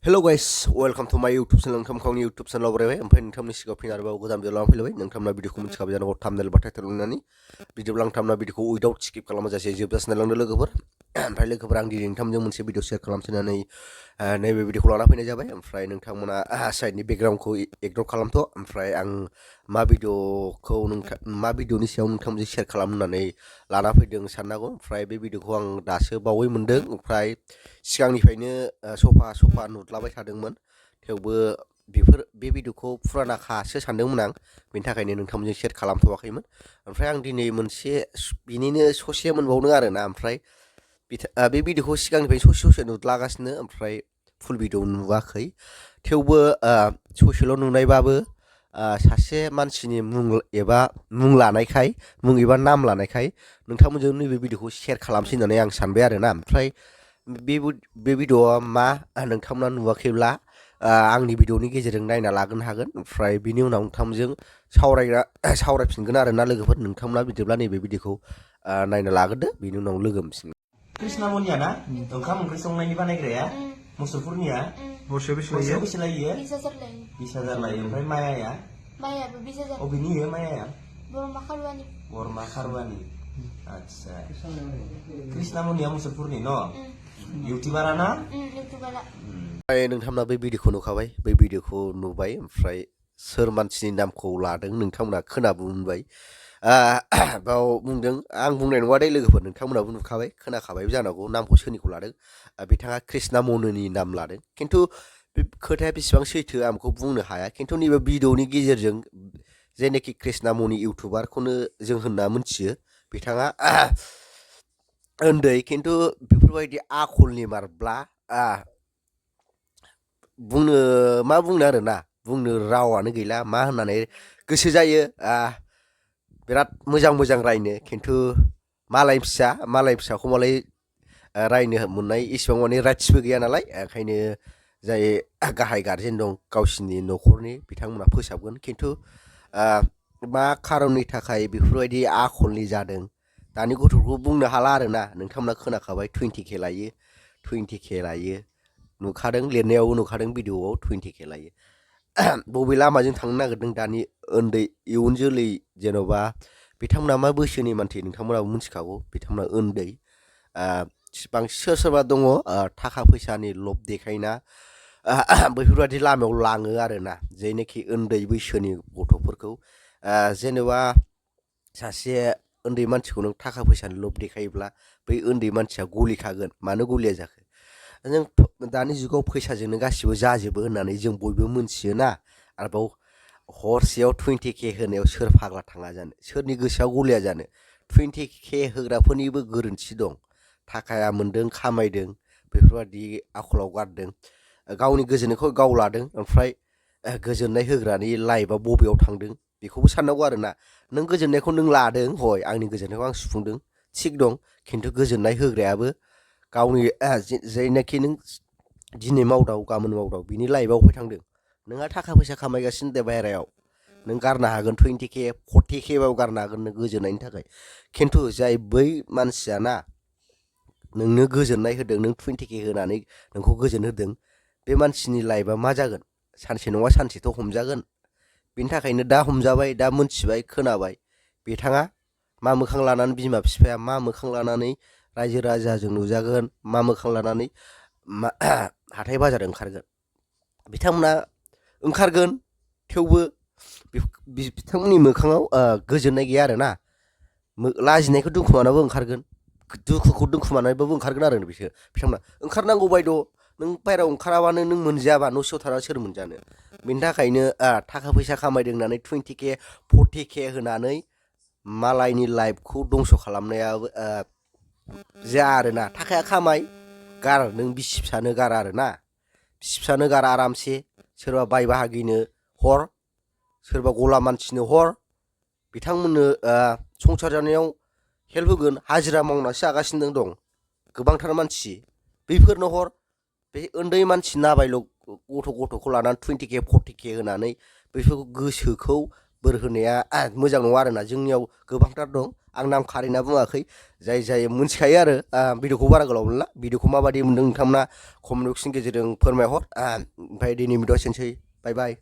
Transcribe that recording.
Hello guys, welcome to my YouTube channel. नोंथांमोनखौ YouTube channel बरायबाय ओमफ्राय नोंथांमोननि सिगाङाव फिन आरोबाव गोदान भिडिअ लानानै फैलायबाय नोंथांमोना भिडिअखौ मिथिखाबाय जानांगौ थाम्बनेल बा टाइटेल नुनानै बिदिब्ला नोंथांमोना भिडिअखौ उइदाउट स्किप खालामाजासे जोबजासिम नायलांदो लोगोफोर ओमफ्राय लोगोफोर आं दिनै नोंथांमोनजों मोनसे भिडिअ शेयार खालामसैनानै नैबे भिडिअखौ लाना फैनाय जाबाय ओमफ्राय नोंथांमोना साइडनि बेकग्राउन्डखौ इगनर खालामथ' ओमफ्राय आं मा भिडिअनि सायाव नोंथांमोनजों शेयार खालामनानै लाना फैदों साननांगौ ओमफ्राय बे भिडिअखौ आं दासो बावै मोन्दों ओमफ्राय सिगांनिफ्रायनो सफा नुदलाबाय थादोंमोन थेवबो बे भिडिअखौ फुरानाखासो सानदोंमोन आं बेनि थाखायनो नोंथांमोनजों शेयार खालामथ'वाखैमोन ओमफ्राय आं दिनै मोनसे बिनिनो ससे मोनबावदों आरोना ओमफ्राय बे भिडिअखौ सिगांनिफ्रायनो ससे नुदलागासिनो ओमफ्राय फुल भिडिअ नुवाखै थेवबो ससेल' नुनायबाबो सासे मानसिनि मुं एबा नाम लानायखाय नोंथांमोनजों नैबे भिडिअखौ शेयार खालामसै होननानै आं सानबाय आरोना ओमफ्राय बे भिडिअआ मा नोंथांमोना नुवाखैब्ला आंनि भिडिअनि गेजेरजों नायना लागोनो हागोन ओमफ्राय बिनि उनाव नोंथांमोनजों सावरायफिनगोन आरोना लोगोफोर नोंथांमोना बिदिब्ला नैबे भिडिअखौ नायना लागोदो बिनि उनाव लोगो मोनफिनगोन कृष्णा मनिया ना ओंखाम ओंख्रि संनायनि बानायग्राया मुसुरफोरनिया मोसौआव बेसे लायो 20,000 लायो 20,000 लायो ओमफ्राय मायाया माइयाबो 20,000 अबेनि इयो मायाया बोरमा खारुवानि खारवानि आच्छा कृष्णा मनिया मुसुरफोरनि न इउटिउबारा ना इउटुबारा ओमफ्राय नोंथांमोना बे भिडिअखौ नुखाबाय बे भिडिअखौ नुबाय ओमफ्राय सोर मानसिनि नामखौ लादों नोंथांमोना खोनाबो मोनबाय बाव बुंदों आं बुंनाय नङा दे लोगोफोर नोंथांमोनाबो नुखाबाय खोनाखाबायबो जानांगौ नामखौ सोरनिखौ लादों बिथाङा कृष्णा मनिनि नाम लादों खिन्थु बे खोथाया बेसेबां सैथो आं बेखौ बुंनो हाया खिन्थु नैबे भिडिअनि गेजेरजों जेनाखि कृष्णा मनि इउटुबारखौनो जों होनना मोनथियो बिथाङा उन्दै खिन्थु बेफोरबायदि आखलनि मारब्ला मा बुंनो आरोना बुंनो रावानो गैला मा होननानै गोसो जायो बिराद मोजां रायनो खिन्थु मालाय फिसाखौ मालाय रायनो मोननाय इसिबां माने राइट्सबो गैया नालाय ओंखायनो जाय गाहाय गारजेन दं गावसिनि न'खरनि बिथांमोना फोसाबगोन खिन्थु मा खारननि थाखाय बेफोरबायदि आखलनि जादों दानि गथ'फोरखौ बुंनो हाला आरोना नोंथांमोना खोनाखाबाय 20K लायो नुखादों लिरनायावबो नुखादों भिडिअआव 20K लायो बबे लामाजों थांनो नागिरदों दानि उन्दै इयुन जोलै जेन'बा बिथांमोना मा बैसोनि मानसि नोंथांमोनाबो मिथिखागौ बिथांमोना उन्दै सोरबा दङ थाखा फैसानि लब देखायना बैफोरबायदि लामायाव लाङो आरोना जायनाखि उन्दै बैसोनि गथ'फोरखौ जेनेबा सासे उन्दै मानसिखौ नों थाखा फैसानि लब देखायोब्ला बै उन्दै मानसिया गलिखागोन मानो गलिया जाखो जों दानि जुगाव फैसाजोंनो गासिबो जाजोबो होननानै जों बयबो मोनथियोना आरोबाव हरसेयाव 20K होनायाव सोर फाग्ला थाङा जानो सोरनि गोसोआव गलिया जानो 20K होग्राफोरनिबो गोरोन्थि दं थाखाया मोन्दों खामायदों बेफोरबायदि आखलाव गारदों गावनि गोजोननायखौ गाव लादों ओमफ्राय गोजोननाय होग्रानि लाइफआ बबेयाव थांदों बेखौबो साननांगौ आरोना नों गोजोननायखौ नों लादों हय आंनि गोजोननायखौ आं सुफुंदों थिग दं खिन्थु गोजोननाय होग्रायाबो गावनि जायनाखि नों दिनै मावदाव गाबोन मावदाव बिनि लाइफआव अफाय थांदों नोंहा थाखा फैसा खामायगासिनो दे बाहेरायाव नों गारनो हागोन 20K 40K बाबो गारनो हागोन नों गोजोननायनि थाखाय खिन्थु जाय बै मानसिया ना नोंनो गोजोननाय होदों नों 20K होनानै नोंखौ गोजोन होदों बे मानसिनि लाइफआ मा जागोन सानसे नङा सानसेथ' हमजागोन बिनि थाखायनो दा हमजाबाय दा मोनथिबाय खोनाबाय बिथाङा मा मोखां लानानै बिमा बिफाया मा मोखां लानानै रायजो राजाजों नुजागोन मा मोखां लानानै हाथाय बाजार ओंखारगोन बिथांमोना ओंखारगोन थेवबो बिथांमोननि मोखाङाव गोजोननाय गैया आरोना लाजिनायखौ दोनखुमानाबो ओंखारगोन दुखुखौ दोनखुमानानैबाबो ओंखारगोन आरो बिथांमोना ओंखारनांगौ बायद' नों बायहेरायाव ओंखाराबानो नों मोनजायाबा न' सिङाव थानानै सोर मोनजानो बेनि थाखायनो थाखा फैसा खामायदों होननानै 20K 40K होनानै मालायनि लाइफखौ दंस' खालामनायाबो जाया आरोना थाखाया खामाय गार नों बिसि फिसानो गार आरोना बिसि फिसानो गार आरामसे सोरबा बाय बाहागिनो हर सोरबा गला मानसिनो हर बिथांमोननो संसार जानायाव हेल्प होगोन हाजिरा मावनासो जागासिनो दं गोबांथार मानसि बैफोरनो हर बे उन्दै मानसि नाबायल' गथ'खौ लानानै 20K 40K होनानै बैफोरखौ गोसोखौ बोर होनाया मोजां नङा आरोना जोंनियाव गोबांथार दं आं नाम खारिना बुङाखै जाय मोनथिखायो आरो भिडिअखौ बारा गोलाव मोनला भिडिअखौ माबादि मोनदों नोंथांमोना कमेन्ट बक्सनि गेजेरजों फोरमायहर ओमफ्राय दिनै भिडिअ' एसेनोसै बाय बाय